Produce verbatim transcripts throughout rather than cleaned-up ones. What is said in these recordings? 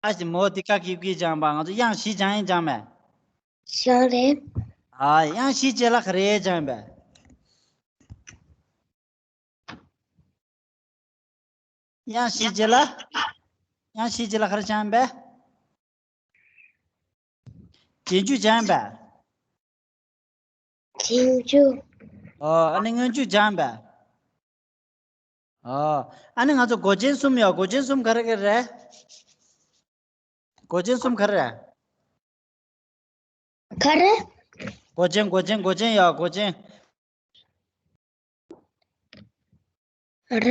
ཨ་ཞེ་མོ་དེ་ཀ་ཀི་ཀི་སྦྱངས་པ། ང་ཚོ་དབྱངས་བཞི་སྦྱངས་ཡིན་སྦྱངས་མེད། སྦྱངས་རེད། ཨ། དབྱངས་བཞི་རྗེས་ལ་ག་རེ་སྦྱངས་པས། དབྱངས་བཞི་རྗེས་ལ། དབྱངས་བཞི་རྗེས་ལ་ག་རེ་སྦྱངས་པས། རྗེས་འཇུག་སྦྱངས་པས། རྗེས་འཇུག་ཨོ། ཨ་ནི་སྔོན་འཇུག་སྦྱངས་པས། ཨོ། ཨ་ནི་ང་ཚོ་མགོ་ཅན་གསུམ་ཡོད། མགོ་ཅན་གསུམ་ག་རེ་ག་རེ་རེད། མགོ་ཅན་གསུམ་ག་རེ་རེད། ག་རེ། མགོ་ཅན། མགོ་ཅན། མགོ་ཅན་ཡོད། མགོ་ཅན། ར།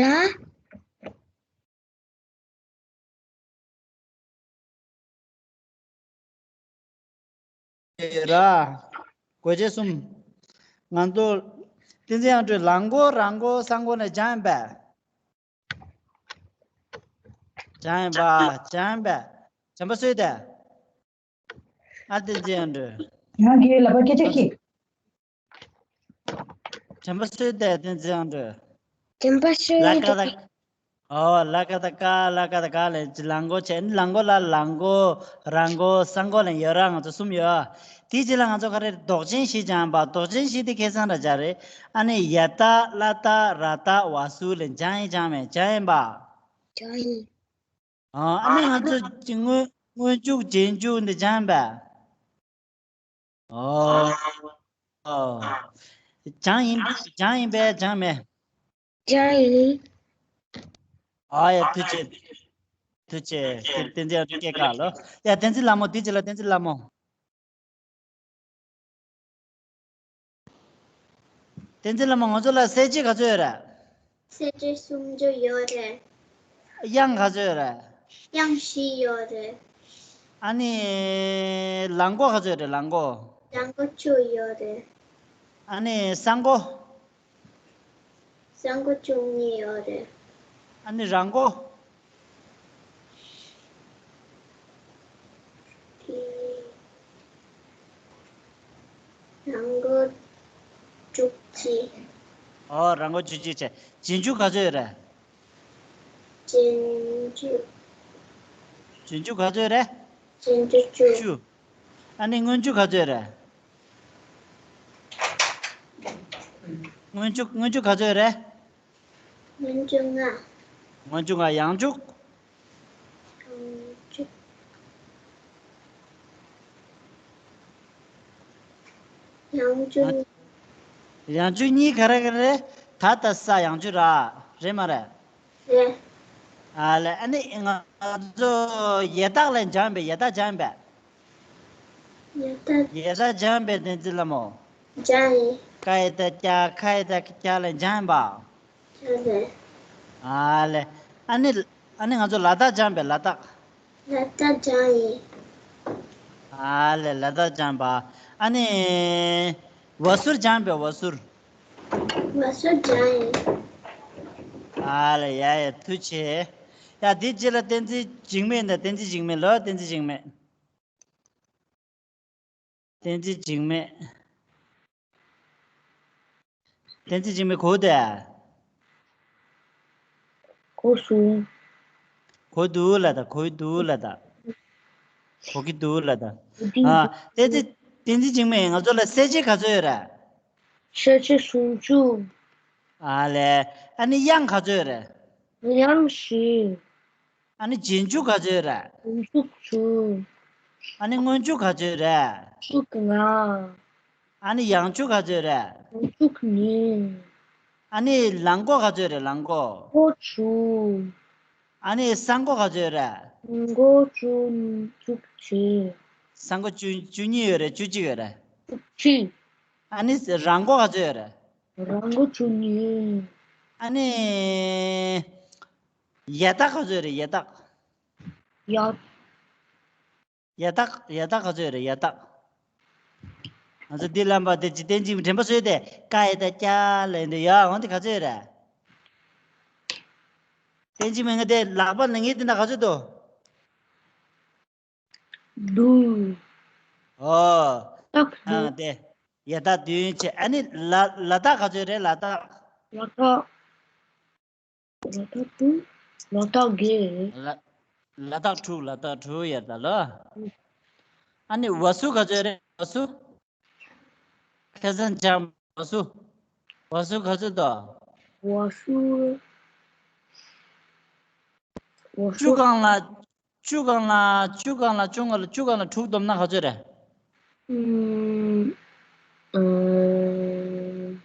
ར། མགོ་ཅན་གསུམ། ང་ཚོ་བསྟན་འཛིན་དབྱངས་སྒྲོན་ལ་མགོ་ར་མགོ་ས་མགོ་ནས་སྦྱངས་པས། སྦྱངས་པ། སྦྱངས་པས། དྲན་པ་གསོས་ཏེ། ཨ། བསྟན་འཛིན་དབྱངས་སྒྲོན། ང་གི་ལབ་པ་སྐད་ཆ་ཤིག་དྲན་པ་གསོས་ཏེ་བསྟན་འཛིན་དབྱངས་སྒྲོན། དྲན་པ་གསོས་ལ་ཀ་ཏེ། ད། ཨོ། ལ་ཀ་ད་ཀ། ལ་ཀ་ད་ཀ་ལ་ལ་མགོ་བྱས། ལ་མགོ་ལ་ལ་མགོ། ར་མགོ། ས་མགོ་ལ་ཡོད་ར། ང་ཚོ་གསུམ་ཡོད། དེའི་རྗེས་ལ་ང་ཚོ་ག་རེ། ལྡོག་ཅན་བཞི་སྦྱངས་པ། ལྡོག་ཅན་བཞི་དེ་ཁ་སང་ར་སྦྱངས་རེད། ཨ་ནི་ཡ་བཏགས་ལ་བཏགས་ར་བཏགས་ཝ་ཟུར་ལ་སྦྱངས་ཡིན་སྦྱངས་མེད། སྦྱངས་ཡིན་པ། སྦྱངས་ཡིན། ཨ་ནི་ང་ཚོ་སྔོན་སྔོན་འཇུག་རྗེས་འཇུག་འདི་སྦྱངས་པས། ཨོ། ཨོ། སྦྱངས་ཡིན། སྦྱངས་ཡིན་པས་སྦྱངས་མེད། སྦྱངས་ཡིན། ཨ་ཡ། ཐུགས་རྗེ་ཆེ། ཐུགས་རྗེ་ཆེ། བསྟན་འཛིན་སྐྱེས་ཁ་ལོ། ཡ། བསྟན་འཛིན་ལྷ་མོ། དེའི་རྗེས་ལ་བསྟན་འཛིན་ལྷ་མོ། བསྟན་འཛིན་ལྷ་མོ། ང་ཚོ་ལ་གསལ་བྱེད་ག་ཚོད་ཡོད་རེད། གསལ་བྱེད་སུམ་ཅུ་ཡོད་རེད། དབྱངས་ག་ཚོད་ཡོད་རེད། དབྱངས་བཞི་ཡོད་རེད། ཨ་ནི་ལ་མགོ་ག་ཚོད་ཡོད་རེད། ལ་མགོ། ལ་མགོ་བཅུ་ཡོད་རེད། ཨ་ནི་ས་མགོ། ས་མགོ་བཅུ་གཉིས་ཡོད་རེད། ཨ་ནི་ར་མགོ། ར་མགོ་བཅུ་གཅིག་ཨོ། ར་མགོ་བཅུ་གཅིག་བྱས། རྗེས་འཇུག་ག་ཚོད་ཡོད་རེད། རྗེས་འཇུག་རྗེས་འཇུག་ག་ཚོད་རེད། རྗེས་འཇུག་བཅུ། བཅུ། ཨ་ནི་སྔོན་འཇུག་ག་ཚོད་རེད། སྔོན་འཇུག་སྔོན་འཇུག་ག་ཚོད་རེད། སྔོན་འཇུག་ལྔ། སྔོན་འཇུག་ལྔ། ཡང་འཇུག་ཡང་འཇུག་ཡང་འཇུག་ཡང་འཇུག་གཉིས་ག་རེ་ག་རེ་རེད། ད་ད་ས། ཡང་འཇུག་ར། རེད་མ་རེད། རེད། ཨ་ལས། ཨ་ནི་ང་ཚོ་ཡ་བཏགས་ལ་སྦྱངས་པས། ཡ་བཏགས་སྦྱངས་པས། ཡ་བཏགས། ཡ་བཏགས་སྦྱངས་པས་བསྟན་འཛིན་ལྷ་མོ། སྦྱངས་ཡིན། ཀ་ཡ་བཏགས་ཀྱ། ཁ་ཡ་བཏགས་ཁྱ་ལ་སྦྱངས་པ། སྦྱངས་རེད། ཨ་ལས། ཨ་ནི་ཨ་ནི་ང་ཚོ་ལ་བཏགས་སྦྱངས་པས། ལ་བཏགས། ལ་བཏགས་སྦྱངས་ཡིན། ཨ་ལས། ལ་བཏགས་སྦྱངས་པ། ཨ་ནི་ཝ་ཟུར་སྦྱངས་པས། ཝ་ཟུར། ཝ་ཟུར་སྦྱངས་ཡིན། ཨ་ལས། ཡ་ཡ། ཐུགས་རྗེ་ཆེ། ཡ། དེའི་རྗེས་ལ་བསྟན་འཛིན་འཇིགས་མེད་འདི། བསྟན་འཛིན་འཇིགས་མེད་ལོ། བསྟན་འཛིན་འཇིགས་མེད། བསྟན་འཛིན་འཇིགས་མེད། བསྟན་འཛིན་འཇིགས་མེད་གོ་དེ། གོ་སོང་། གོ་འདུག་ལ་ད། གོ་འདུག་ལ་ད། གོ་གི་འདུག་ལ་ད། གོ་གི་ཨ། འདུག་བསྟན་འཛིན། བསྟན་འཛིན་འཇིགས་མེད། ང་ཚོ་ལ་གསལ་བྱེད་ག་ཚོད་ཡོད་རེད། གསལ་བྱེད་སུམ་ཅུ། ཨ་ལས། ཨ་ནི་དབྱངས་ག་ཚོད་ཡོད་རེད། དབྱངས་བཞི། ཨ་ནི་རྗེས་འཇུག་ག་ཚོད་རེད། རྗེས་འཇུག་བཅུ། ཨ་ནི་སྔོན་འཇུག་ག་ཚོད་རེད། འཇུག་ལྔ། ཨ་ནི་ཡང་འཇུག་ག་ཚོད་རེད། ཡང་འཇུག་གཉིས། ཨ་ནི་ལ་མགོ་ག་ཚོད་རེད། ལ་མགོ། མགོ་བཅུ། ཨ་ནི་ས་མགོ་ག་ཚོད་རེད། མགོ་བཅུ་གཅིག་བྱས། ས་མགོ་བཅུ། བཅུ་གཉིས་ཡོད་རེད། བཅུ་གཅིག་ཡོད་རེད། བཅུ་གཅིག་ཨ་ནི་ར་མགོ་ག་ཚོད་ཡོད་རེད། ར་མགོ་བཅུ་གཉིས། ཨ་ནི་ཡ་བཏགས་ག་ཚོད་རེད། ཡ་བཏགས། ཡ། ཡ་བཏགས། ཡ་བཏགས་ག་ཚོད་རེད། ཡ་བཏགས། ང་ཚོ་འདི་ལབ་པ་དེ་ཅི། བསྟན་འཛིན་དྲན་པ་གསོས་ཏེ། ཀ་ཡ་བཏགས་ཀྱ་ལབ་འདི་ཡ། འོ་འདི་ག་ཚོད་རེད། བསྟན་འཛིན་མ། ངའི་དེ་ལག་པ་ནང་ངའི་དེ་ན་ག་ཚོད་འདུག་འདུག་ཨོ། ཏག་འདུག་ཨ་དེ། ཡ་བཏགས་བདུན་བྱས། ཨ་ནི་ལ། ལ་བཏགས་ག་ཚོད་རེད། ལ་བཏགས། ལ་བཏགས། ལ་བཏགས་དུ། ལ་བཏགས་བརྒྱད། ལ། ལ་དྭགས་དྲུག་ལ་དྭགས་དྲུག་ཡར་ད་ལོ། ཨ་ནི་ཝ་སུ་ག་ཚོད་རེད། ཝ་སུ། ཁ་སང་ཅང་ཝ་སུ། ཝ་སུ་ག་ཚོད་དོ། ཝ་སུ། ཝ་སུ། བཅུ་གང་ལ། བཅུ་གང་ལ། བཅུ་གང་ལ། བཅུ་གང་ལ། བཅུ་གང་ལ་དྲུག་བསྡོམས་ན་ག་ཚོད་རེད། ཨུམ། ཨུམ།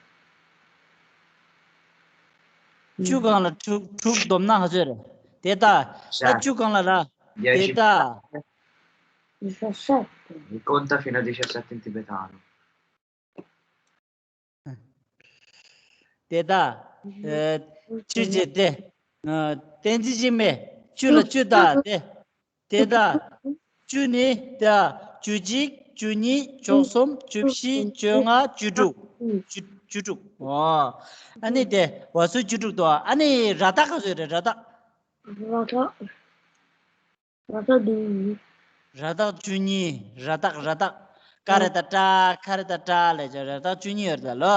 བཅུ་གང་ལ་དྲུག་དྲུག་བསྡོམས་ན་ག་ཚོད་རེད། དེ་ལྟ། ད་བཅུ་གང་ལ་ར། དེ་ལྟ། Diciassette. E conta fino a diciassette in tibetano. དེ་ལྟ། ཨ། བཅུ་གཅིག་སྟེ། ཨ། བསྟན་འཛིན་འཇིགས་མེད། བཅུ་ལ་བཅུ་དང་སྟེ། དེ་ལྟ། བཅུ་ནི་ད། བཅུ་གཅིག་བཅུ་གཉིས། བཅུ་གསུམ། བཅུ་བཞི། བཅོ་ལྔ། བཅུ་དྲུག་བཅུ་བཅུ་དྲུག་ཨོ། ཨ་ནི་དེ་ཝ་སུ་བཅུ་དྲུག་དོ། ཨ་ནི་ར་དྭགས་ག་ཚོད་རེད། ར་དྭགས། ར་དྭགས། ར་དྭགས་བཅུ་གཉིས། ར་དྭགས་བཅུ་གཉིས། ར་དྭགས། ར་དྭགས། ཀ་ར་བཏགས་ཀྲ། ཁ་ར་བཏགས་ཀྲ་ལས་ཀྱང་ར་དྭགས་བཅུ་གཉིས་ཡོད་རེད་ལོ།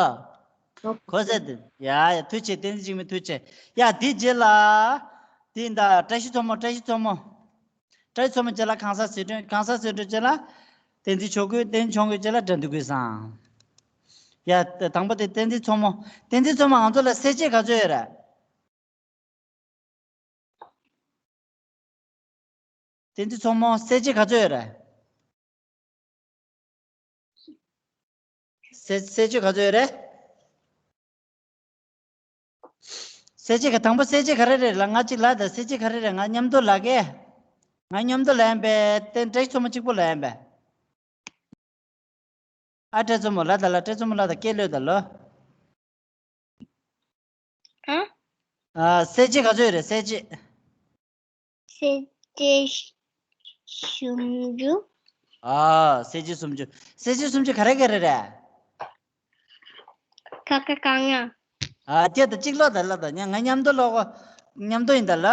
གོ་ས་དེ། ཡ་ཡ། ཐུགས་རྗེ་ཆེ། བསྟན་འཛིན་འཇིགས་མེད་ཐུགས་རྗེ་ཆེ། ཡ་དེ་རྗེས་ལ། དེ་ད་བཀྲ་ཤིས་མཚོ་མོ། བཀྲ་ཤིས་མཚོ་མོ། བཀྲ་ཤིས་མཚོ་མོ་རྗེས་ལ་གང་ཟག་ཟེར་སྒྲོན། གང་ཟག་ཟེར་སྒྲོན་རྗེས་ལ། བསྟན་འཛིན་ཆོས་སྐུ། བསྟན་འཛིན་ཆོས་སྐུ་རྗེས་ལ་དགྲ་འདུལ་ཀུན་བཟང་། ཡ་དང་པོ་དེ་བསྟན་འཛིན་མཚོ་མོ། བསྟན་འཛིན་མཚོ་མོ། ང་ཚོ་ལ་གསལ་བྱེད་ག་ཚོད་ཡོད་རེད། བསྟན་འཛིན་མཚོ་མོ། གསལ་བྱེད་ག་ཚོད་ཡོད་རེད། གསལ་གསལ་བྱེད་ག་ཚོད་ཡོད་རེད། གསལ་བྱེད་ག་དང་པོ་གསལ་བྱེད་ག་རེ་རེད་ལ། ང་གཅིག་ལ་ད་གསལ་བྱེད་ག་རེ་རེད། ང་མཉམ་དུ་ལ་གས། ང་མཉམ་དུ་ལ་ཡིན་པས། བསྟན་བཀྲ་ཤིས་མཚོ་མོ་གཅིག་པོ་ལ་ཡིན་པས། ཨ་བཀྲ་མཚོ་མོ་ལ་ད་ལ། བཀྲ་མཚོ་མོ་ལ་ད་སྐད་ལོས་ད་ལོ། ཨ། ཨ། གསལ་བྱེད་ག་ཚོད་རེད། གསལ་བྱེད། གསལ་བྱེད་སུམ་ཅུ། ཨ། གསལ་བྱེད་སུམ་ཅུ། གསལ་བྱེད་སུམ་ཅུ་ག་རེ་ག་རེ་རེད། ཁ་ཁ་གང་ཡང་། ཨ། དེ་ད་གཅིག་ཀློག་ད་ལ་ད། ང་མཉམ་དུ་ཀློག་གོ། མཉམ་དུ་ཡིན་ད་ལ།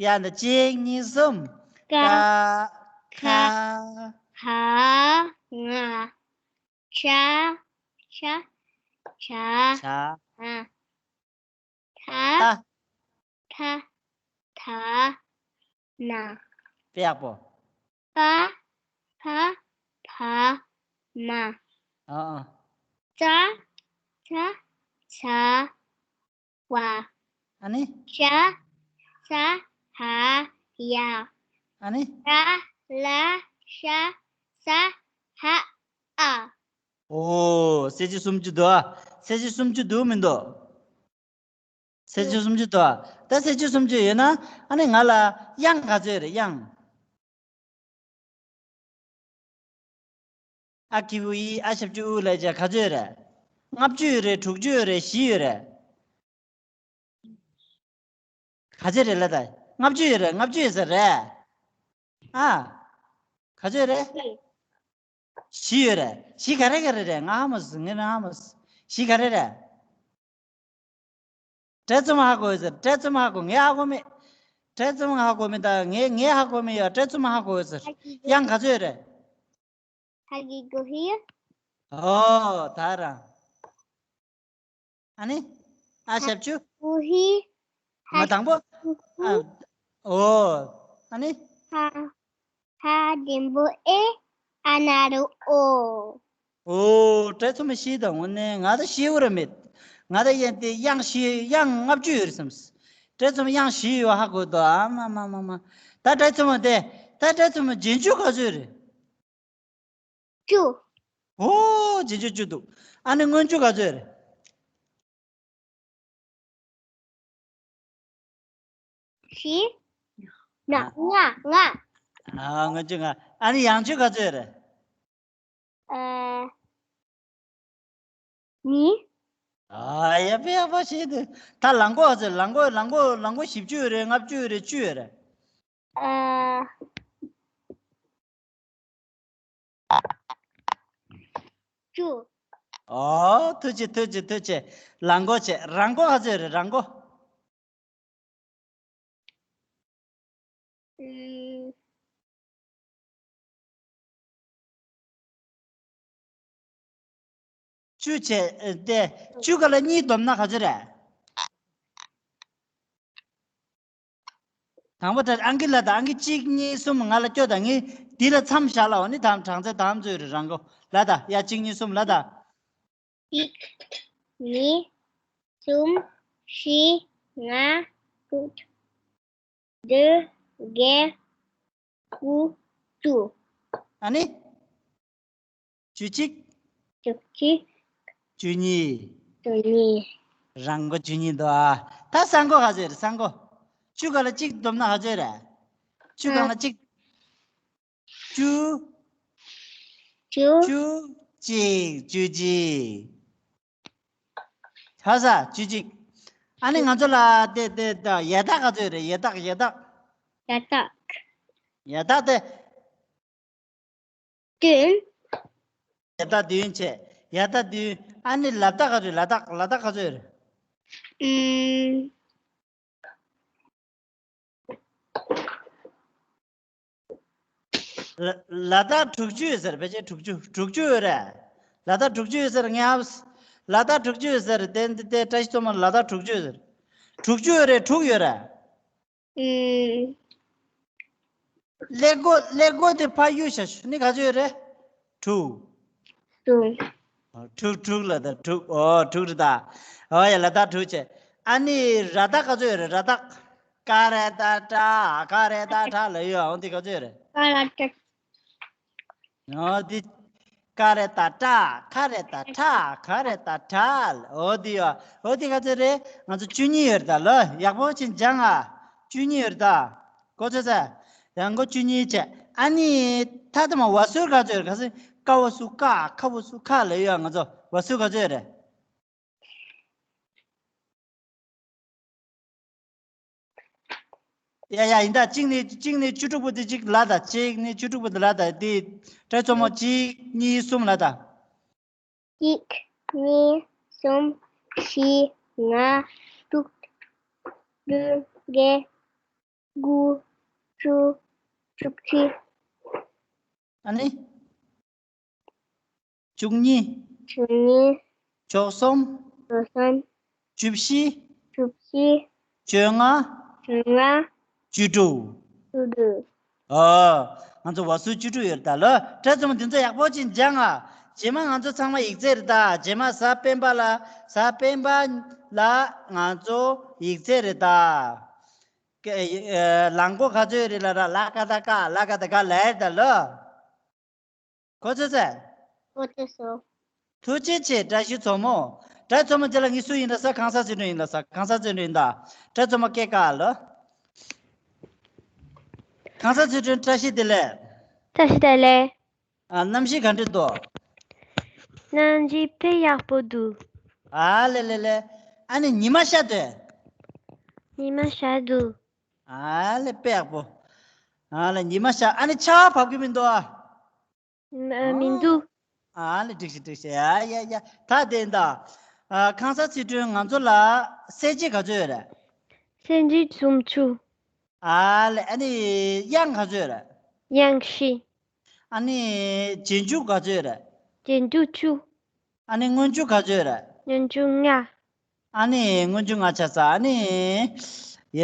ཡ་ད། གཅིག་གཉིས། གསུམ། ཀ། ཀ་ཁ། ཁ། ཧ། ང་། ཆ། ཆ། ཆ། ཆ། ཨ། ཐ། ཐ། ཐ། ཐ། ན། དཔེ་ཡག་པོ། པ། ཕ། བ། མ། ཨ་ཨ། ཙ། ཙ། ཚ། བ། ཨ་ནི། ཤ། ས། ཧ། ཡ། ཨ་ནི། ར། ལ། ཤ། ས། ཧ། ཨ། ཨོ། གསལ་བྱེད་སུམ་ཅུ་འདུག་ཨ། གསལ་བྱེད་སུམ་ཅུ་འདུག་མི་འདུག་གསལ་བྱེད་སུམ་ཅུ་འདུག་ཨ། ད་གསལ་བྱེད་སུམ་ཅུ་ཡོད་ན། ཨ་ནི་ང་ལ་དབྱངས་ག་ཚོད་རེད། དབྱངས། ཨ་གི་གུ་འི། ཨ་ཞབས་ཀྱུ་ཨུ་ལ་ཅ་ག་ཚོད་རེད། ལྔ་བཅུ་ཡོད་རེད། དྲུག་ཅུ་ཡོད་རེད། བཞི་ཡོད་རེད། ག་ཚོད་རེད་ལ་ད། ལྔ་བཅུ་ཡོད་རེད། ལྔ་བཅུ་ཡོད་ས་རེད། ཨ། ག་ཚོད་རེད། བཞི་ཡོད་རེད། བཞི་ག་རེ་ག་རེ་རེད། ང་ཧ་མ་སོང་། ངས་ཧ་མ་སོང་། བཞི་ག་རེ་རེད། བཀྲ་མཚོ་མོ་ཧ་གོ་ཡོད་ཟེར། བཀྲ་མཚོ་མོ་ཧ་གོ། ངས་ཧ་གོ་མེད། བཀྲ་མཚོ་མོ་ཧ་གོ་མེད། ད་ངས་ངས་ཧ་གོ་མེད་ཡ། བཀྲ་མཚོ་མོ་ཧ་གོ་ཡོད་ཟེར། དབྱངས་ག་ཚོད་རེད། ཧ་གི་གུ་ཧི། ཨོ་ད་རང་། ཨ་ནི། ཨ་ཞབས་ཀྱུ། གུ་ཧི། ང་དང་པོ། ཨ། ཨོ། ཨ་ནི། ཧ། ཧ་འགྲེང་བུ་ཨེ། ཨ་ན་རོ་ཨོ། ཨོ། བཀྲ་མཚོ་མོ་ཤེས་དང་། དངོས་གནས་ང་ད་ཤེས་ཡོད་ར་མེད། ང་ད་ཡན་ཏེ་དབྱངས་ཤེས། དབྱངས་ལྔ་བཅུ་ཡོད་རེད་བསམས། བཀྲ་མཚོ་མོ་དབྱངས་བཞི་ཡོད་ཧ་གོ་དོ། ཨ་མ་མ་མ་མ། ད་བཀྲ་མཚོ་མོ་དེ། ད་བཀྲ་མཚོ་མོ་རྗེས་འཇུག་ག་ཚོད་རེད། བཅུ། ཨོ། རྗེས་འཇུག་བཅུ་འདུག་ཨ་ནི་སྔོན་འཇུག་ག་ཚོད་རེད། བཞི། ལྔ། ལྔ། ལྔ། ཨ། སྔོན་འཇུག་ལྔ། ཨ་ནི་ཡང་འཇུག་ག་ཚོད་རེད། ཨ། གཉིས། ཨ། ཡག་པོ་ཡག་པོ་བྱས་འདུག་ད་ལང་ཀོ་ག་ཚོད། ལང་ཀོ། ལང་ཀོ། ལང་ཀོ་བཞི་བཅུ་ཡོད་རེད། ལྔ་བཅུ་ཡོད་རེད། བཅུ་ཡོད་རེད། ཨ། བཅུ། ཨོ། ཐུགས་རྗེ་ཆེ། ཐུགས་རྗེ་ཆེ། ཐུགས་རྗེ་ཆེ། ལང་ཀོ་བྱས། རང་མགོ་ག་ཚོད་རེད། རང་མགོ། ཨུམ། བཅུ་བྱས། ཨེ། དེ་བཅུ་ག་ལ་གཉིས་བསྡོམས་ན་ག་ཚོད་རེད། དང་པོ་ད་ཨང་ཀི་ལ་ད་ཨང་ཀི་གཅིག་གཉིས་གསུམ་ང་ལ་སྐྱོ་ད་ངས་འདི་ལ་མཚམས་བཞག་ལ་འོ་ནི་དམ་གྲངས་ཚད་དམ་ཚོད་རེ་རང་གོ་ལ་ད་ཡ་གཅིག་གཉིས་གསུམ་ལ་ད། གཅིག་གཉིས། གསུམ། བཞི། ལྔ། དྲུག་བདུན། བརྒྱད། དགུ། བཅུ། ཨ་ནི། བཅུ་གཅིག་བཅུ་གཅིག་བཅུ་གཉིས། བཅུ་གཉིས། རང་མགོ་བཅུ་གཉིས་འདུག་ཨ། ད་ས་མགོ་ག་ཚོད་རེད་ས་མགོ། བཅུ་ག་ལ་གཅིག་བསྡོམས་ན་ག་ཚོད་རེད། བཅུ་ག་ལ་གཅིག་བཅུ། བཅུ། བཅུ་གཅིག་བཅུ་གཅིག་ཧ་ས་བཅུ་གཅིག་ཨ་ནི་ང་ཚོ་ལ་དེ་དེ་དེ་ཡ་རྟགས་ག་ཚོད་རེད་ཡ་རྟགས་ཡ་རྟགས། ཡ་རྟགས། ཡ་རྟགས་དེ། བདུན། ཡ་རྟགས་བདུན་བྱས། ཡ་རྟགས་བདུན། ཨ་ནི་ལ་རྟགས་ག་ཚོད་ལ་རྟགས་ལ་རྟགས་ག་ཚོད་རེད། ཨུམ། ལ་ལ་དྭགས་དྲུག་ཅུ་ཡོད་ཟེར་ཕལ་ཆེར་དྲུག་ཅུ་དྲུག་ཅུ་ཡོད་རེད། ལ་དྭགས་དྲུག་ཅུ་ཡོད་ཟེར་ངས་ཨབ། ལ་དྭགས་དྲུག་ཅུ་ཡོད་ཟེར་དེ་འདི་དེ་བཀྲ་ཤིས་མཚོ་མོ་ལ་དྭགས་དྲུག་ཅུ་ཡོད་ཟེར། དྲུག་ཅུ་ཡོད་རེད་དྲུག་ཡོད་རེད། ཨུམ། ཀླད་ཀོར་ཀླད་ཀོར་དེ་ཕར་གཡུག་བཞག་ཤོག་ནི་ག་ཚོད་ཡོད་རེད། དྲུག་དྲུག་དྲུག་དྲུག་ལ་ད་དྲུག་ཨོ་དྲུག་རེད་ད། ཨོ་ཡ་ལ་དྭགས་དྲུག་བྱས། ཨ་ནི་ར་དྭགས་ག་ཚོད་ཡོད་རེད་ར་དྭགས། ཀ་ར་ཏ་ཏྲ་ཀ་ར་ཏ་ཏྲ་ལ་ཡོད་ཨོ་འདི་ག་ཚོད་ཡོད་རེད། ཀ་ར་ཏ། ཨོ་འདི། ཀ་ར་ཏ་ཏྲ་ཀ་ར་ཏ་ཏྲ་ཀ་ར་ཏ་ཏྲ་ལ་ཨོ་འདི་ཡོད་ཨོ་འདི་ག་ཚོད་རེད་ང་ཚོ་བཅུ་གཉིས་ཡོད་རེད་ད་ལོ་ཡག་པོ་ཕྱིན་སྦྱང་ཨ། བཅུ་གཉིས་ཡོད་རེད་ད། གོ་ཚོད་ཚ། ཡང་མགོ་བཅུ་གཉིས་བྱས། ཨ་ནི། ཐ་དམ་བ་སུར་ག་ཚོད་རེད་ག་ཚོད། ཀ་བ་སུ་ཀ་ཁ་བ་སུ་ཁ་ལ་ཡོད་ང་ཚོ་བ་སུར་ག་ཚོད་རེད། ཡ་ཡ་ཡིན་ད་གཅིག་ནི་གཅིག་ནི་བཅུ་དྲུག་པོ་དེ་གཅིག་ལ་ད་གཅིག་ནི་བཅུ་དྲུག་པོ་དེ་ལ་ད་དེ། སྤྲད་ཚོ་མོ་གཅིག་གཉིས་གསུམ་ལ་ད། གཅིག་གཉིས། གསུམ། བཞི། ལྔ། དྲུག་བདུན། བརྒྱད། དགུ། བཅུ། བཅུ་གཅིག་ཨ་ནི། བཅུ་གཉིས། བཅུ་གཉིས། བཅུ་གསུམ། བཅུ་གསུམ། བཅུ་བཞི། བཅུ་བཞི། བཅོ་ལྔ། བཅོ་ལྔ། བཅུ་དྲུག་བཅུ་དྲུག་ཨོ། ང་ཚོ་བ་སུ་བཅུ་དྲུག་ཡོད་རེད་ད་ལོ། སྤྲད་ཚོ་མོ་འདི་ཚོ་ཡག་པོ་ཅིག་སྦྱང་ཨ། རྗེས་མ་ང་ཚོ་ཚང་མ་ཡིག་ཚད་རེད་ད། རྗེས་མ་གཟའ་སྤེན་པ་ལ་གཟའ་སྤེན་པ་ལ་ང་ཚོ་ཡིག་ཚད་རེད་ད། ལང་གོ་ག་ཚོད་རེད་ལ་ར་ལ་ཀ་ད་ཀ་ལ་ཀ་ད་ཀ་ལ་ཡར་ད་ལོ། གོ་ཚོད་ཚད། གོ་ཚོད་སོ། ཐུགས་རྗེ་ཆེ་བཀྲ་ཤིས་མཚོ་མོ། བཀྲ་མཚོ་མོ་དེ་ལ་ངེས་སུ་ཡིན་ལ་ས་གང་ས་ཚེ་སྒྲོན་ཡིན་ལ་ས་གང་ས་ཚེ་སྒྲོན་ཡིན་ད། བཀྲ་མཚོ་མོ་སྐད་ཀ་ལོ། གང་ས་ཚེ་སྒྲོན་བཀྲ་ཤིས་བདེ་ལེགས། བཀྲ་ཤིས་བདེ་ལེགས། ཨ་གནམ་གཤིས་ག་འདྲ་འདུག་གནམ་གཤིས་དཔེ་ཡག་པོ་འདུག་ཨ་ལེ་ལེ་ལེ། ཨ་ནི་ཉི་མ་ཤར་འདུག་ཉི་མ་ཤར་འདུག་ཨ་ལེ་དཔེ་ཡག་པོ། ཨ་ལེ་ཉི་མ་ཤར་ཨ་ནི་ཆར་པ་བབས་ཀྱི་མི་འདུག་ཨ། མ་མི་འདུག་ཨ་ལེ་འགྲིག་ཤི་འགྲིག་ཤི་ཡ་ཡ་ཡ་ད་དེ་འདྲ། ཨ་གང་ས་ཚེ་སྒྲོན་ང་ཚོ་ལ་གསལ་བྱེད་ག་ཚོད་ཡོད་རེད། གསལ་བྱེད་སུམ་ཅུ། ཨ་ལེ་ཨ་ནི་དབྱངས་ག་ཚོད་ཡོད་རེད། དབྱངས་བཞི། ཨ་ནི་རྗེས་འཇུག་ག་ཚོད་ཡོད་རེད། རྗེས་འཇུག་བཅུ། ཨ་ནི་སྔོན་འཇུག་ག་ཚོད་ཡོད་རེད། སྔོན་འཇུག་ལྔ། ཨ་ནི་སྔོན་འཇུག་ལྔ་ཆ་ཚང་ཨ་ནི།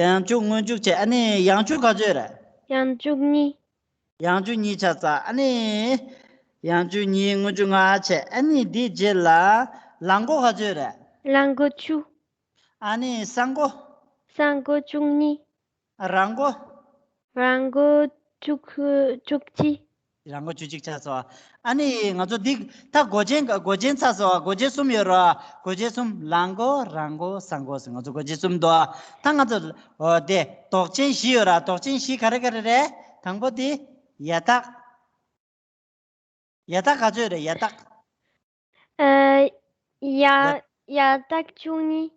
ཡང་འཇུག་སྔོན་འཇུག་བྱས་ཨ་ནི་ཡང་འཇུག་ག་ཚོད་རེད། ཡང་འཇུག་གཉིས། ཡང་འཇུག་གཉིས་ཆ་ཚང་ཨ་ནི། ཡང་འཇུག་གཉིས་སྔོན་འཇུག་ལྔ་བྱས་ཨ་ནི་འདིའི་རྗེས་ལ། ལང་གོ་ག་ཚོད་རེད། ལང་གོ་བཅུ། ཨ་ནི་ས་མགོ། ས་མགོ་བཅུ་གཉིས། རང་མགོ། རང་མགོ་བཅུ། བཅུ་གཅིག་རང་མགོ་བཅུ་གཅིག་ཆགས་སོང་། ཨ་ནི་ང་ཚོ་འདི་ད་མགོ་ཅན་མགོ་ཅན་ཚར་སོང་། མགོ་ཅན་གསུམ་ཡོད་ར། མགོ་ཅན་གསུམ་ལང་མགོ་རང་མགོ་ས་མགོ་ཟེར་ང་ཚོ་མགོ་ཅན་གསུམ་འདུག་ད་ང་ཚོ་འོ་དེ་དོགས་ཅན་བཞི་ཡོད་ར། དོགས་ཅན་བཞི་ག་རེ་ག་རེ་རེད། དང་པོ་དེ་ཡ་རྟགས། ཡ་རྟགས་ག་ཚོད་རེད་ཡ་རྟགས། ཨ། ཡ། ཡ། ཡ་རྟགས་བཅུ་གཉིས།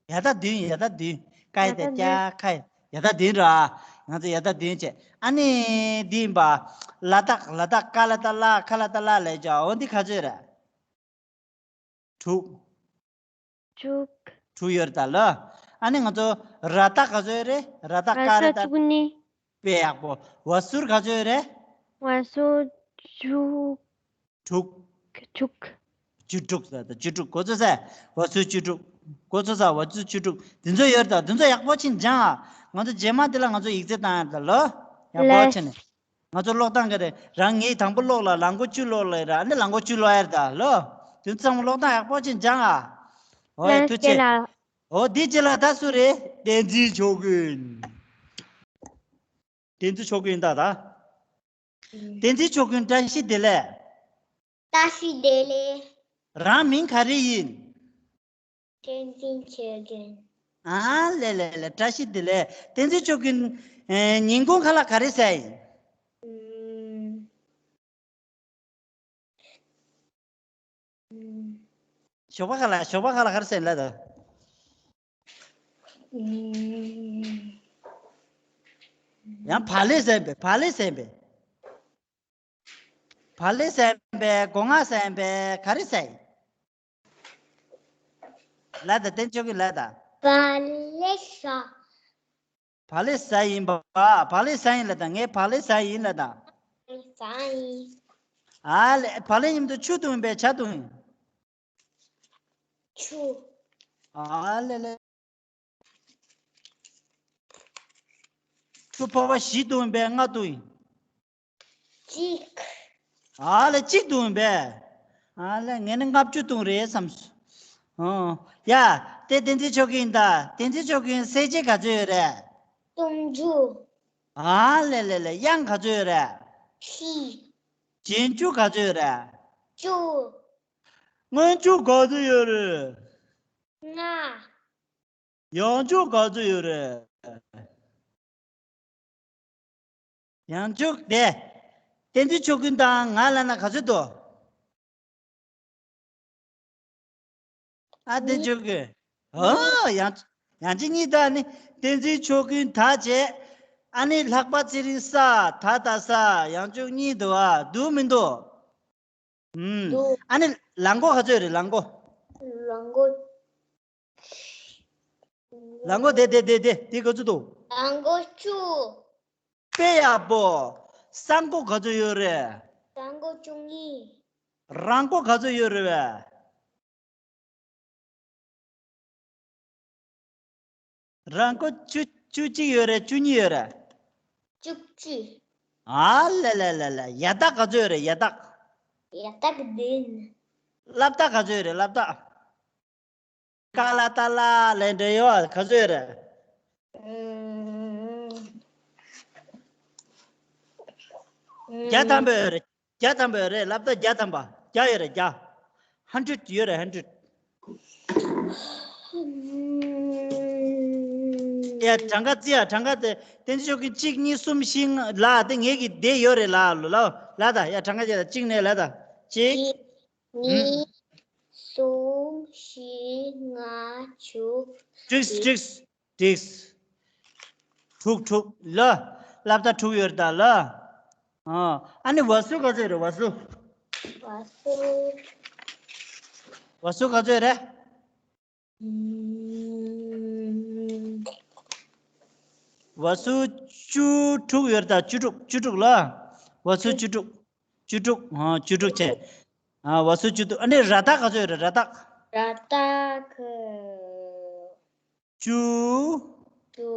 ཡ་རྟགས་བདུན། ཡ་རྟགས་བདུན། ཀ་ཡ་བཏགས་ཀྱ། ཡ་རྟགས་བདུན། ཁ་ཡ། ཡ་རྟགས་བདུན་ར། ང་ཚོ་ཡ་རྟགས་བདུན་བྱས། ཨ་ནི་འདི་ཡིན་པ། ལ་རྟགས། ལ་རྟགས་ཀ་ལ་བཏགས་ལ་ཁ་ལ་བཏགས་ལ་ལས་ཀྱ། འོ་འདི་ག་ཚོད་རེད། དྲུག་དྲུག་དྲུག་ཡོད་རེད་ད་ལོ། ཨ་ནི་ང་ཚོ་ར་རྟགས་ག་ཚོད་རེད། ར་རྟགས་ཀ་ར་རྟགས་བཏགས། བཅུ་གཉིས། དཔེ་ཡག་པོ། བ་ཟུར་ག་ཚོད་རེད། བ་ཟུར་བཅུ། དྲུག་དྲུག་བཅུ་དྲུག་ཟེར་ད་བཅུ་དྲུག་གོ་ཚོད་ཟེར། བ་ཟུར་བཅུ་དྲུག་གོ་ཚོད་ཟེར། བ་ཟུར་བཅུ་དྲུག་འདི་ཚོ་ཡོད་རེད་ད། འདི་ཚོ་ཡག་པོ་ཕྱིན་སྦྱང་ཨ། ང་ཚོ་རྗེས་མ་དེ་ལ་ང་ཚོ་ཡིག་ཚད་བཏང་ཡ་རེད་ད་ལོ། ཡག་པོ་ལགས། བྱས་ནས། ང་ཚོ་ཀློག་སྟངས་ག་རེ་རང་ངས་དང་པོ་ཀློག་ལ་ལང་ཀོ་བཅུ་ཀློག་ལ་ར་ཨ་ནི་ལང་ཀོ་བཅུ་ཀློག་ཡ་རེད་ད་ལོ། དེ་ཚང་མ་ཀློག་སྟངས་ཡག་པོ་བྱས་སྦྱང་ཨ། ཨོ་ཡ་ལགས་ཐུགས་རྗེ་ཆེ། ལགས། ཨོ་འདི་རྗེས་ལ་ད་སུ་རེད། བསྟན་འཛིན་ཆོས་ཀུན། བསྟན་འཛིན་ཆོས་ཀུན་ད་ད། བསྟན་འཛིན་ཆོས་ཀུན་བཀྲ་ཤིས་བདེ་ལེགས། བཀྲ་ཤིས་བདེ་ལེགས། རང་མིང་ག་རེ་ཡིན། བསྟན་འཛིན་ཆོས་ཀུན། ཨ་ལེ་ལེ་ལེ་བཀྲ་ཤིས་བདེ་ལེགས། བསྟན་འཛིན་ཆོས་ཀུན། ཨེ། ཉིན་གུང་ཁ་ལག་ག་རེ་ཟས་ཡིན། ཨུམ། ཨུམ། ཞོགས་པ་ཁ་ལག་ཞོགས་པ་ཁ་ལག་ག་རེ་ཟས་ཡིན་ལབ་དང་། ཨུམ། ཡང་བག་ལེབ་ཟས་པས་བག་ལེབ་ཟས་པས། བག་ལེབ་ཟས་པས་སྒོ་ང་ཟས་པས་ག་རེ་ཟས་ཡིན། ལབ་དང་བསྟན་འཛིན་ཆོས་ཀུན་ལབ་དང་། བག་ལེབ་ཟ། བག་ལེབ་ཟ་ཡིན་པ། བག་ལེབ་ཟ་ཡིན་ལབ་དང་། ངས་བག་ལེབ་ཟ་ཡིན་ལབ་དང་། ཟ་ཡིན། ཨ་ལེ་བག་ལེབ་མཉམ་དུ་ཆུ་བཏུང་པས་ཇ་བཏུང་ཡིན། ཆུ། ཨ་ལེ་ལེ། ཆུ་ཕོར་པ་བཞི་བཏུང་པས་ལྔ་བཏུང་ཡིན། གཅིག་ཨ་ལེ་གཅིག་བཏུང་པས། ཨ་ལེ་ངས་ནི་ལྔ་བཅུ་བཏུང་རེད་བསམ་སོང་། ཨོ། ཡ། དེ་བསྟན་འཛིན་ཆོས་ཀུན་ད། བསྟན་འཛིན་ཆོས་ཀུན་གསལ་བྱེད་ག་ཚོད་ཡོད་རེད། སུམ་ཅུ། ཨ་ལེ་ལེ་ལེ་དབྱངས་ག་ཚོད་ཡོད་རེད། བཞི། རྗེས་འཇུག་ག་ཚོད་ཡོད་རེད། བཅུ། སྔོན་འཇུག་ག་ཚོད་ཡོད་རེད། ལྔ། ཡང་འཇུག་ག་ཚོད་ཡོད་རེད། ཡང་འཇུག་དེ། བསྟན་འཛིན་ཆོས་ཀུན་དང་ང་ལབ་ན་ག་ཚོད་འདུག་ཨ་བསྟན་ཆོས་ཀུན། ཨོ་ཡང་ཡང་ཅིག་གཉིས་དང་ནི་བསྟན་འཛིན་ཆོས་ཀུན་ད་བྱས། ཨ་ནི་ལྷག་པ་ཚེ་རིང་ས་ད་ད་ས་ཡང་འཇུག་གཉིས་འདུག་ཨ་འདུག་མི་འདུག་ཨུམ། འདུག་ཨ་ནི་ལང་ཀོ་ག་ཚོད་རེད་ལང་ཀོ། ལང་ཀོ། ལང་ཀོ་དེ་དེ་དེ་དེ་དེ་ག་ཚོད་འདུག་ལང་ཀོ་བཅུ། དཔེ་ཡག་པོ། སྲང་ཀོ་ག་ཚོད་ཡོད་རེད། སྲང་ཀོ་བཅུ་གཉིས། རང་ཀོ་ག་ཚོད་ཡོད་རེད་བས། རང་ཀོ་བཅུ་བཅུ་གཅིག་ཡོད་རེད་བཅུ་གཉིས་ཡོད་རེད། བཅུ་གཅིག་ཨ་ལེ་ལེ་ལེ་ལེ་ཡ་རྟགས་ག་ཚོད་ཡོད་རེད་ཡ་རྟགས། ཡ་རྟགས་བདུན། སླབ་རྟགས་ག་ཚོད་ཡོད་རེད་སླབ་རྟགས། ཀ་ལ་ཏ་ལ་ལས་འབྲེལ་ཡོད་ག་ཚོད་ཡོད་རེད། ཨུམ། བརྒྱ་ཐམ་པ་ཡོད་རེད། བརྒྱ་ཐམ་པ་ཡོད་རེད་སླབ་རྟགས་བརྒྱ་ཐམ་པ་བརྒྱ་ཡོད་རེད་བརྒྱ། ཧན་ཌྲེཌ་ཡོད་རེད་ཧན་ཌྲེཌ། ཨུམ། ཡ་གྲངས་ཀ་བརྩི་ཡ་གྲངས་ཀ་དེ་བསྟན་འཛིན་ཆོས་ཀུན་གཅིག་གཉིས་གསུམ་བཞི་ལྔ་ལ་དེ་ངེད་ཀྱི་དེ་ཡོད་རེད་ལ་ལ་ལ་ལ་ད་ཡ་གྲངས་ཀ་བརྩི་ཡ་གཅིག་ནས་ལ་ད་གཅིག་གཉིས། གསུམ་བཞི་ལྔ་དྲུག་དྲུག་དྲུག་དྲུག་དྲུག་ལ། སླབ་རྟགས་དྲུག་ཡོད་རེད་ད་ལ། ཨ་ཨ་ནི་བ་སུ་ག་ཚོད་རེད་བ་སུ། བ་སུ། བ་སུ་ག་ཚོད་རེད། ཨུམ། བ་སུ་བཅུ་དྲུག་ཡོད་རེད་ད་བཅུ་དྲུག་བཅུ་དྲུག་ལ། བ་སུ་བཅུ་དྲུག་བཅུ་དྲུག་ཨ་བཅུ་དྲུག་བྱས། ཨ་བ་སུ་བཅུ་དྲུག་ཨ་ནི་ར་རྟགས་ག་ཚོད་ཡོད་རེད་ར་རྟགས། ར་རྟགས། བཅུ། བཅུ།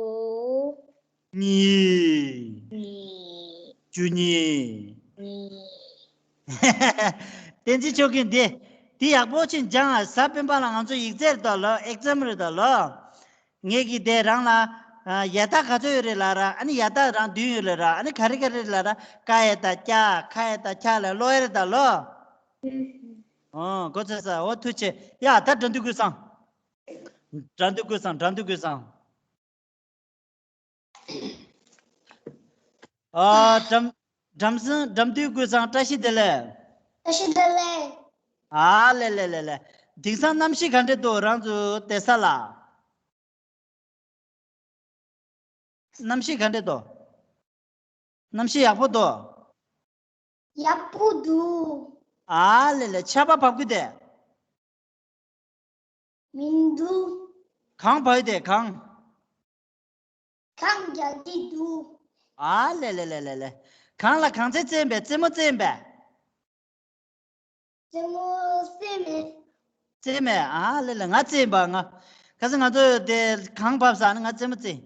གཉིས། གཉིས། བཅུ་གཉིས། གཉིས། བསྟན་འཛིན་ཆོས་ཀུན་འདི། འདི་ཡག་པོ་ཅིག་སྦྱང་ཨ། གཟའ་སྤེན་པ་ལ་ང་ཚོ་ཡིག་ཚད་རེད་ད་ལོ། ཨེག་ཛམ་རེད་ད་ལོ། ངེད་ཀྱིས་དེ་རང་ལ། ཡ་རྟགས་ག་ཚོད་ཡོད་རེད་ལབ་ར། ཨ་ནི་ཡ་རྟགས་རང་བདུན་ཡོད་ལབ་ར། ཨ་ནི་ག་རེ་ག་རེ་ལབ་ར། ཀ་ཡ་བཏགས་ཀྱ། ཁ་ཡ་བཏགས་ཁྱ་ལ་ཀློག་ཡ་རེད་ད་ལོ། ཨོ་གོ་ཚོད་ས་འོ་ཐུགས་རྗེ་ཆེ། ཡ་ད་དགྲ་འདུལ་ཀུན་བཟང་། དགྲ་འདུལ་ཀུན་བཟང་དགྲ་འདུལ་ཀུན་བཟང་། ཨ་དགྲ་དགྲ་འདུལ་དགྲ་འདུལ་དགྲ་འདུལ་ཀུན་བཟང་བཀྲ་ཤིས་བདེ་ལེགས། བཀྲ་ཤིས་བདེ་ལེགས། ཨ་ལེ་ལེ་ལེ་ལེ། དེང་སང་གནམ་གཤིས་ག་འདྲ་འདུག་རང་ཚོ་བསྡད་ས་ལ། གནམ་གཤིས་ག་འདྲ་འདུག་གནམ་གཤིས་ཡག་པོ་འདུག་ཡག་པོ་འདུག་ཨ་ལེ་ལེ་ཆར་པ་བབས་ཀྱི་འདུག་མི་འདུག་གངས་བབས་ཡོད་དེ་གངས། གངས་རྒྱག་གི་འདུག་ཨ་ལེ་ལེ་ལེ་ལེ་ལེ། གངས་ལ་གངས་རྩེད་རྩེད་པས་རྩེད་མོ་རྩེད་པས། རྩེད་མོ་རྩེད་མེད། རྩེད་མེད་ཨ་ལེ་ལེ་ང་རྩེད་པ་ང་། ཁ་སང་ང་ཚོ་དེ་གངས་བབས་ས་ནི་ང་རྩེད་མོ་རྩེད།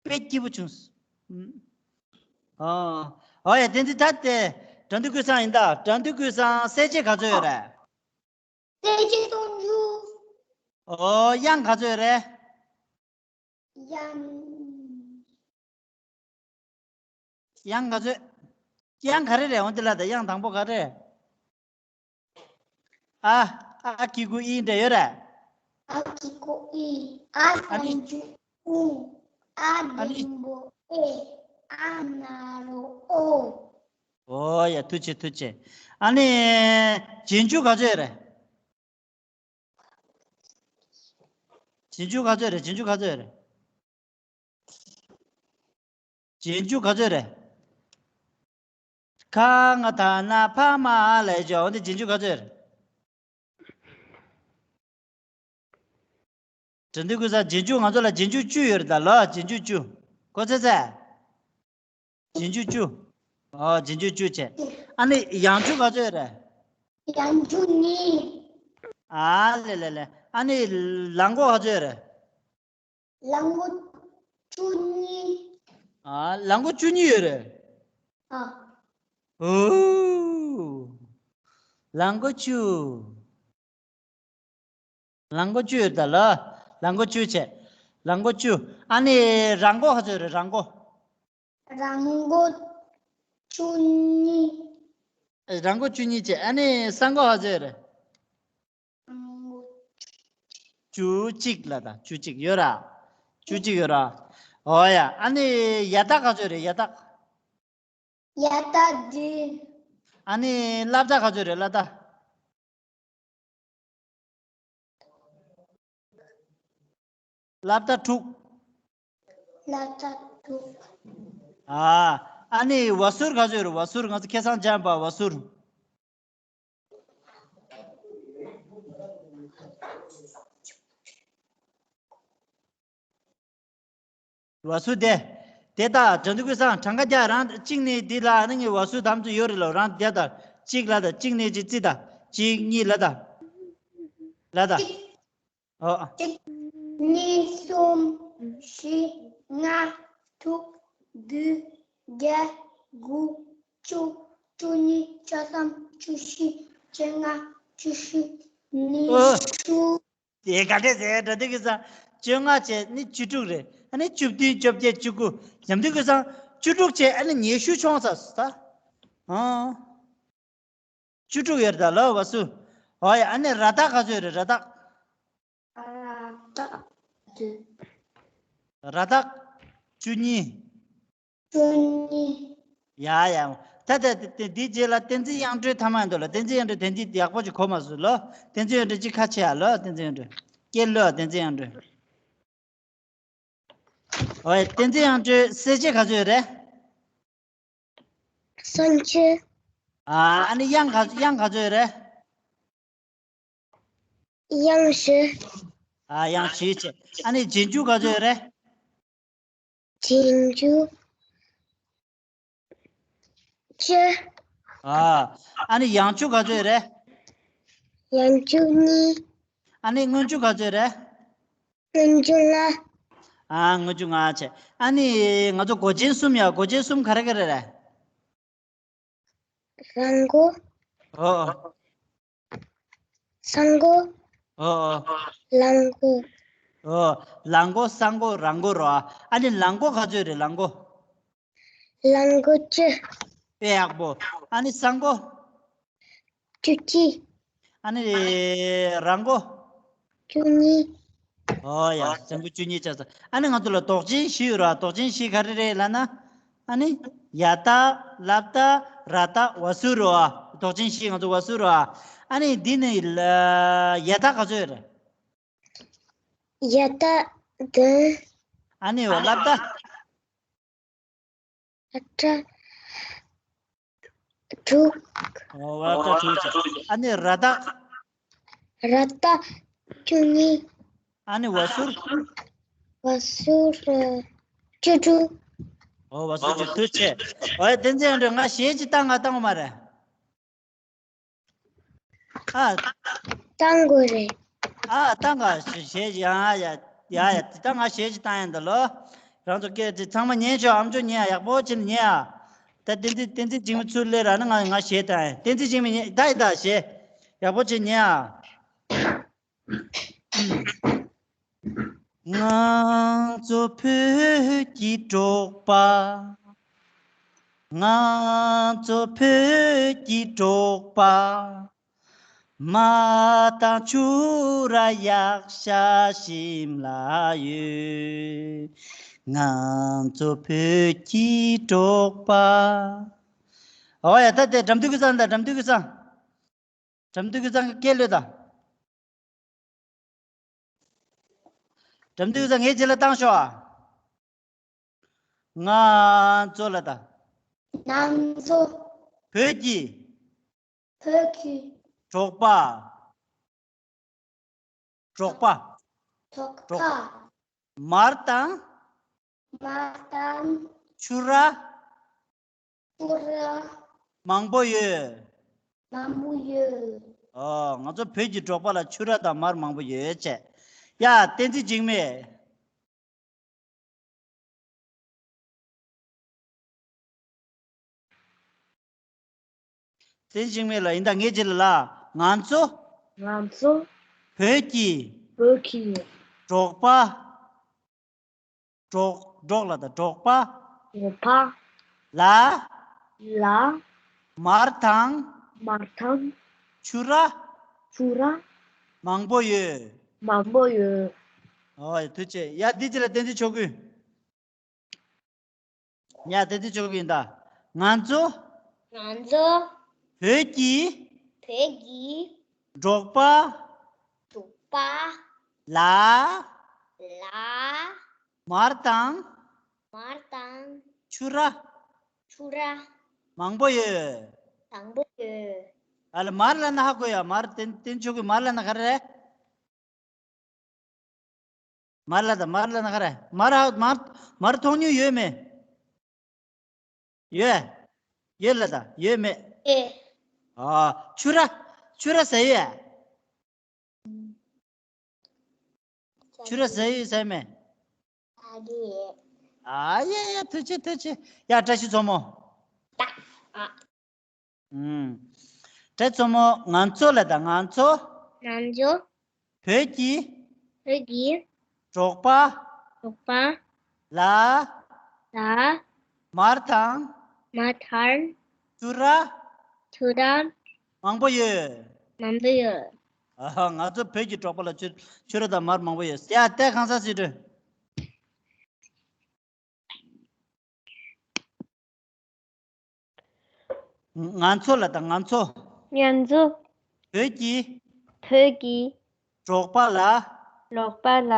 དཔེ་སྐྱིད་པོ་བྱུང་། ཨ། ཨོ་ཡ། དེ་འདི་ད་དེ་དགྲ་འདུལ་ཀུན་བཟང་ཡིན་ད། དགྲ་འདུལ་ཀུན་བཟང་གསལ་བྱེད་ག་ཚོད་ཡོད་རེད། གསལ་བྱེད་སྟོང་ཕྲག། ཨོ། དབྱངས་ག་ཚོད་ཡོད་རེད། དབྱངས། དབྱངས་ག་ཚོད། དབྱངས་ག་རེ་རེད། འོ་འདི་ལ་ད་དབྱངས་དང་པོ་ག་རེ། ཨ། ཨ་གི་གུ་ཨི་འདྲ་ཡོད་རེད། ཨ་གི་གུ་ཨི། ཨ་ཨ་ནི། གསང་མཆོག་ཨུ། ཨ་ཨ་ནི། འགྲེང་བུ་ཨེ། ཨ་ན་རོ་ཨོ། ཨོ་ཡ། ཐུགས་རྗེ་ཆེ། ཐུགས་རྗེ་ཆེ། ཨ་ནི་རྗེས་འཇུག་ག་ཚོད་ཡོད་རེད། རྗེས་འཇུག་ག་ཚོད་རེད། རྗེས་འཇུག་ག་ཚོད་རེད། རྗེས་འཇུག་ག་ཚོད་རེད། ཁ་ང་ད་ན་ཕ་མ་ལ་ཡི་ཇོ། འོ་འདི་རྗེས་འཇུག་ག་ཚོད་རེད། དགྲ་འདུལ་ཀུན་བཟང་། རྗེས་འཇུག་ང་ཚོ་ལ་རྗེས་འཇུག་བཅུ་ཡོད་རེད་ད་ལོ། རྗེས་འཇུག་བཅུ། གོ་ཚད་ཚད། རྗེས་འཇུག་བཅུ། ཨོ། རྗེས་འཇུག་བཅུ་བྱས། ཨ་ནི་ཡང་འཇུག་ག་ཚོད་རེད། ཡང་འཇུག་གཉིས། ཨ་ལེ་ལེ་ལེ། ཨ་ནི་ལང་མགོ་ག་ཚོད་རེད། ལང་མགོ་བཅུ་གཉིས། ཨ། ལང་མགོ་བཅུ་གཉིས་ཡོད་རེད། ཨ། ཨོ། ལང་མགོ་བཅུ། ལང་མགོ་བཅུ་ཡོད་ད་ལོ། ལང་མགོ་བཅུ་བྱས། ལང་མགོ་བཅུ། ཨ་ནི་ར་མགོ་ག་ཚོད་རེད། ར་མགོ། ར་མགོ་བཅུ་གཉིས། ར་མགོ་བཅུ་གཉིས་བྱས། ཨ་ནི་ས་མགོ་ག་ཚོད་རེད། ར་མགོ་བཅུ་གཅིག་ལ་ད། བཅུ་གཅིག་ཡོད་ར། བཅུ་གཅིག་ཡོད་ར། ཨོ་ཡ། ཨ་ནི་ཡ་བཏགས་ག་ཚོད་རེད། ཡ་བཏགས། ཡ་བཏགས་བདུན། ཨ་ནི་སླ་བཏགས་ག་ཚོད་རེད། སླ་བཏགས། སླ་བཏགས་དྲུག། སླ་བཏགས་དྲུག། ཨ། ཨ་ནི་བ་ཟུར་ག་ཚོད་རེད། བ་ཟུར། ང་ཚོ་ཁ་སང་སྦྱངས་པ་བ་ཟུར། བ་ཟུར་དེ། དེ་ལྟ་དགྲ་འདུལ་ཀུན་བཟང་། གྲངས་ཀ་རྒྱག་རང་གཅིག་ནས་འདི་ལ་ནི་ངས་བ་ཟུར་དམ་དུ་ཡོད་རེད་ལོ། རང་དེ་ལྟ་གཅིག་ལ་ད། གཅིག་ནས་གཅིག་རྩིས་ད། གཅིག་གཉིས་ལ་ད། ལ་ད། གཅིག་ཨོ། གཅིག་གཉིས། གསུམ། བཞི། ལྔ། དྲུག་བདུན། བརྒྱད། དགུ། བཅུ། བཅུ་གཉིས། བཅུ་གསུམ། བཅུ་བཞི། བཅུ་ལྔ། བཅུ་ཞེ་ཨོ། བཅུ། དེ་ག་འདྲས་ཟེར། དགྲ་འདུལ་ཀུན་བཟང་། བཅོ་ལྔ་བྱས་ནི་བཅུ་དྲུག་རེད། ཨ་ནི་བཅུ་བདུན། བཅོ་བརྒྱད། བཅུ་དགུ། དགྲ་འདུལ་ཀུན་བཟང་། བཅུ་དྲུག་བྱས་ཨ་ནི་ཉི་ཤུ་མཆོངས་ས་ད། ཨ། བཅུ་དྲུག་ཡོད་རེད་ད་ལོ། བ་ཟུར། ཨོ་ཡ། ཨ་ནི་ར་བཏགས་ག་ཚོད་རེད། ར་བཏགས། ར་བཏགས་བདུན། ར་བཏགས་བཅུ་གཉིས། བཅུ་གཉིས། ཡ་ཡ། ད་ད་ད་འདིའི་རྗེས་ལ་བསྟན་འཛིན་དབྱངས་སྒྲོན་ཐ་མ་འདུག་ལ། བསྟན་འཛིན་དབྱངས་སྒྲོན་དེ་འདི་ཡག་པོ་ཅིག་གོ་མ་སོང་ལོ། བསྟན་འཛིན་དབྱངས་སྒྲོན་ཅིག་ཁ་ཕྱེ་ཡ་ལོ། བསྟན་འཛིན་དབྱངས་སྒྲོན། སྐད་ལོ། བསྟན་འཛིན་དབྱངས་སྒྲོན། ཨོ་ཡ། བསྟན་འཛིན་དབྱངས་སྒྲོན་གསལ་བྱེད་ག་ཚོད་རེད། གསལ་བྱེད། ཨ། ཨ་ནི་དབྱངས་ག་དབྱངས་ག་ཚོད་རེད། དབྱངས་བཞི། ཨ། དབྱངས་བཞི་བྱས། ཨ་ནི་རྗེས་འཇུག་ག་ཚོད་རེད། རྗེས་འཇུག་བཅུ། ཨ། ཨ་ནི་ཡང་འཇུག་ག་ཚོད་རེད། ཡང་འཇུག་གཉིས། ཨ་ནི་སྔོན་འཇུག་ག་ཚོད་རེད། སྔོན་འཇུག་ལྔ། ཨ། སྔོན་འཇུག་ལྔ་བྱས། ཨ་ནི་ང་ཚོ་མགོ་ཅན་གསུམ་ཡ། མགོ་ཅན་གསུམ་ག་རེ་ག་རེ་རེད། ར་མགོ། ཨོ་ཨོ། ས་མགོ། ཨོ་ཨོ། ལ་མགོ། ཨོ། ལ་མགོ། ས་མགོ། ར་མགོ་རོ། ཨ་ནི་ལ་མགོ་ག་ཚོད་རེད། ལ་མགོ། ལ་མགོ་བཅུ། དཔེ་ཡག་པོ། ཨ་ནི་ས་མགོ། བཅུ་གཅིག། ཨ་ནི་ར་མགོ། བཅུ་གཉིས། ཨོ་ཡ། ས་མགོ་བཅུ་གཉིས་ཆགས་སོང་། ཨ་ནི་ང་ཚོ་ལ་དོགས་ཅན་བཞི་ཡོད་ར། དོགས་ཅན་བཞི་ག་རེ་རེད་ལབ་ན། ཨ་ནི་ཡ་བཏགས། སླ་བཏགས། ར་བཏགས། བ་ཟུར་རོ། དོགས་ཅན་བཞི་ང་ཚོ་བ་ཟུར་རོ། ཨ་ནི་འདི་ནི་ལ་ཡ་བཏགས་ག་ཚོད་རེད། ཡ་བཏགས་བདུན། ཨ་ནི་འོ་སླ་བཏགས། ཨ་ཏྲ་དྲུག། ཨོ། བ་ཏྲ་དྲུག་བྱས། ཨ་ནི་ར་བཏགས། ར་བཏགས་བཅུ་གཉིས། ཨ་ནི་བ་ཟུར། བ་ཟུར་བཅུ་དྲུག། ཨོ། བ་ཟུར་བཅུ་དྲུག་བྱས། ཨོ་ཡ། བསྟན་འཛིན་དབྱངས་སྒྲོན། ང་གཞས་ཅིག་བཏང་། ང་བཏང་བ་མ་རེད། ཨ། བཏང་དགོས་རེད། ཨ། བཏང་ག་གཞས་ཅིག་ཡ་ཡ་ཡ་ཡ། དེ་ད་ང་གཞས་ཅིག་བཏང་ཡ་འདི་ལོ། རང་ཚོ་སྐད་དེ་ཚང་མ་ཉན་ཤོག་ཨམ་ཅོག་ཉན་ཨ། ཡག་པོ་བྱས་ནས་ཉན་ཨ། ད་བསྟན་འཛིན་བསྟན་འཛིན་འཇིགས་མེད་ཚུར་སླེབས་ར་ན་ང་ང་གཞས་བཏང་ཡ། བསྟན་འཛིན་འཇིགས་མེད་ཉན་ད་ཡི་ད་གཞས། ཡག་པོ་བྱས་ཉན་ཨ། ང་ཚོ་བོད་ཀྱི་འབྲོག་པ། ང་ཚོ་བོད་ཀྱི་འབྲོག་པ། མ་དང་ཆུ་ར་གཡག་ཤ་ཞིམ་ལ་ཡོད། ང་ཚོ་བོད་ཀྱི་འབྲོག་པ། ཨོ་ཡ་ད་དེ་འགྲམ་དུས་ཀྱི་སང་ད་འགྲམ་དུས་ཀྱི་སང་། འགྲམ་དུས་ཀྱི་སང་སྐད་ལོས་ད། འགྲམ་དུས་ཀྱི་སང་ངའི་རྗེས་ལ་བཏང་ཤོག་ཨ། ང་ཚོ་ལ་ད། ང་ཚོ། བོད་ཀྱི། བོད་ཀྱི། འབྲོག་པ། འབྲོག་པ། འབྲོག་པ། མར་དང་། མར་དང་། ཆུ་ར། ཆུ་ར། མང་པོ་ཡོད། མང་པོ་ཡོད། ཨོ། ང་ཚོ་བོད་ཀྱི་འབྲོག་པ་ལ་ཆུ་ར་དང་མར་མང་པོ་ཡོད་བྱས། ཡ། བསྟན་འཛིན་འཇིགས་མེད། བསྟན་འཛིན་འཇིགས་མེད་ལ་ཡིན་ད་ངས་བྱེད་ལ་ལ། ང་ཚོ། ང་ཚོ། བོད་ཀྱི། བོད་ཀྱི། འབྲོག་པ། འབྲོག་འབྲོག་ལ་ད་འབྲོག་པ། འབྲོག་པ། ལ། ལ། མར་དང་། མར་དང་། ཆུ་ར། ཆུ་ར། མང་པོ་ཡོད། མང་པོ་ཡོད། ཨོ་ཐུགས་རྗེ་ཆེ། ཡ་འདི་ཅི་ལ་བསྟན་འཛིན་ཆོས་སྐུ། ཡ་བསྟན་འཛིན་ཆོས་སྐུ་ཡིན་ད། ང་ཚོ། ང་ཚོ། བོད་ཀྱི། བོད་ཀྱི། འབྲོག་པ། འབྲོག་པ། ལ། ལ། མར་དང་། མར་དང་། ཆུ་ར། ཆུ་ར། མང་པོ་ཡོད། མང་པོ་ཡོད། ཨ་ལ་མར་ལ་ན་ཧ་གོ་ཡ། མར་བསྟན་བསྟན་ཆོས་སྐུ་མར་ལ་ན་ག་རེ། མར་ལ་ད་མར་ལ་ན་ག་རེ། མར་ཧ་མར་མར་མཐོང་མྱོང་ཡོད་མེད། ཡོད། ཡོད་ལ་ད་ཡོད་མེད། ཨེ། ཨ། ཆུ་ར། ཆུ་ར་ཟ་ཡོད། ཆུ་ར་ཟ་ཡོད་ཟ་མེད། ཨ་ཡེ། ཨ་ཡེ་ཡེ། ཐུགས་རྗེ་ཆེ་ཐུགས་རྗེ་ཆེ། ཡ་བཀྲ་ཤིས་མཚོ་མོ། ཨ། ཨུམ། བཀྲ་ཤིས་མཚོ་མོ། ང་ཚོ་ལ་ད་ང་ཚོ། ང་ཚོ། བོད་ཀྱི། བོད་ཀྱི། འབྲོག་པ། འབྲོག་པ། ལ། ལ། མར་དང་། མར་དང་། ཆུ་ར། ཆུ་ར། མང་པོ་ཡོད། མང་པོ་ཡོད། ཨ་ཧ། ང་ཚོ་བོད་ཀྱི་འབྲོག་པ་ལ་ཆུ་ཆུ་ར་དང་མར་མང་པོ་ཡོད། ཡ་ཏེ་གང་ས་སི་ཏུ། ང་ཚོ་ལ་ད་ང་ཚོ། ང་ཚོ། བོད་ཀྱི། བོད་ཀྱི། འབྲོག་པ་ལ། འབྲོག་པ་ལ།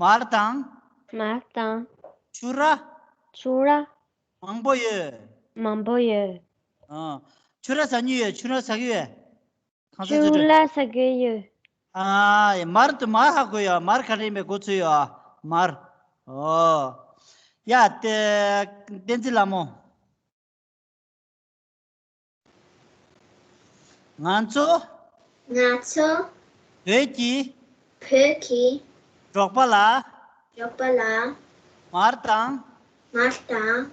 མར་དང་། མར་དང་། ཆུ་ར། ཆུ་ར། མང་པོ་ཡོད། མང་པོ་ཡོད། ཨ། ཆུ་ར་ཟ་མྱོང་ཡོད། ཆུ་ར་ཟ་གི་ཡོད། གང་ས་ཆུ་ཚོད་ར་ཟ་གི་ཡོད། ཨ། མར་དུ་མར་ཧ་གོ་ཡོད། མར་ག་རེ་ཡིན་པའི་གོ་ཚོད་ཡོད། མར། ཨོ། ཡ་ཏེ་བསྟན་འཛིན་ལྷ་མོ། ང་ཚོ། ང་ཚོ། བོད་ཀྱི། བོད་ཀྱི། འབྲོག་པ་ལ། འབྲོག་པ་ལ། མར་དང་། མར་དང་།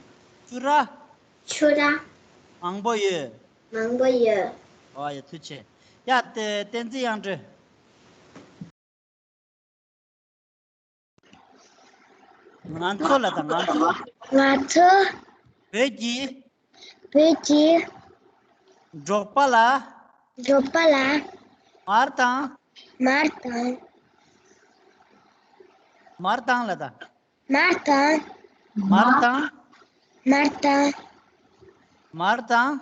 ཆུ་ར། ཆུ་ར། མང་པོ་ཡོད། མང་པོ་ཡོད། ཨོ་ཡ་ཐུགས་རྗེ་ཆེ། ཡ་ཏེ་བསྟན་འཛིན་དབྱངས་སྒྲོན། ང་ཚོ་ལ་ད་ང་ཚོ། ང་ཚོ། བོད་ཀྱི། བོད་ཀྱི། འབྲོག་པ་ལ། འབྲོག་པ་ལ། མར་དང་། མར་དང་། མར་དང་ལ་ད། མར་དང་། མར་དང་། མར་དང་། མར་དང་།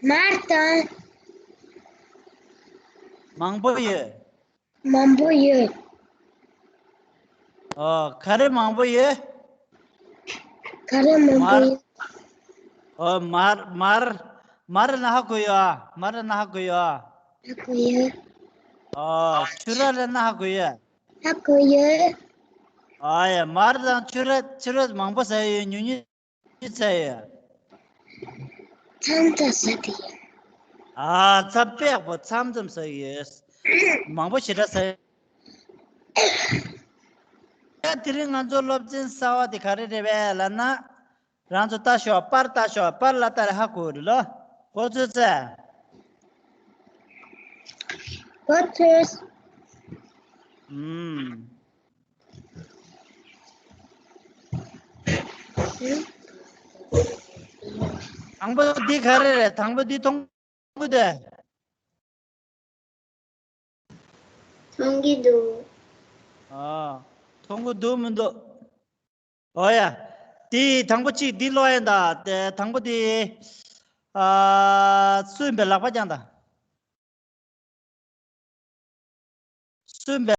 མར་དང་། མང་པོ་ཡོད། མང་པོ་ཡོད། ཨོ། ག་རེ་མང་པོ་ཡོད། ག་རེ་མང་པོ་མར། ཡོད། ཨོ། མར་མར། མར་ན་ཧ་གོ་ཡོད། མར་ན་ཧ་གོ་ཡོད། ཧ་གོ་ཡོད། ཨོ། ཆུ་ར་ལ་ན་ཧ་གོ་ཡོད། ཧ་གོ་ཡོད། ཨ་ཡ། མར་དང་ཆུ་ར་ཆུ་ར་མང་པོ་ཟ་ཡོད། ཉུང་ཉུང་ཟ་ཡོད། མཚམས་མཚམས་ཟ་གི་ཡོད། ཨ། ཚ་པེག་པོ་མཚམས་མཚམས་ཟ་གི་ཡོད། མང་པོ་ཞེ་དྲག་ཟ་ཡོད། ཡ་དེ་རིང་ང་ཚོ་སློབ་ཚན་གསར་བ་དེ་ག་རེ་རེད་པས་ལབ་ན། རང་ཚོ་ལྟ་ཤོག་པར་ལྟ་ཤོག་པར་ལ་ལྟ་རེ་ཧ་གོ་རེད་ལོ། གོ་ཚོད་ཚེ། གོ་ཚོད། ཨུམ། དང་པོ་འདི་ག་རེ་རེད། དང་པོ་འདི་མཐོང་གི་འདུག་མཐོང་གི་འདུག་ཨ། མཐོང་གི་འདུག་མི་འདུག་ཨོ་ཡ། འདི་དང་པོ་གཅིག་འདི་ཀློག་ཡ་ད། དེ་དང་པོ་འདི། ཨ། སུ་ཡིན་པའི་ལག་པ་བརྐྱངས་ད། སུ་ཡིན་པའི།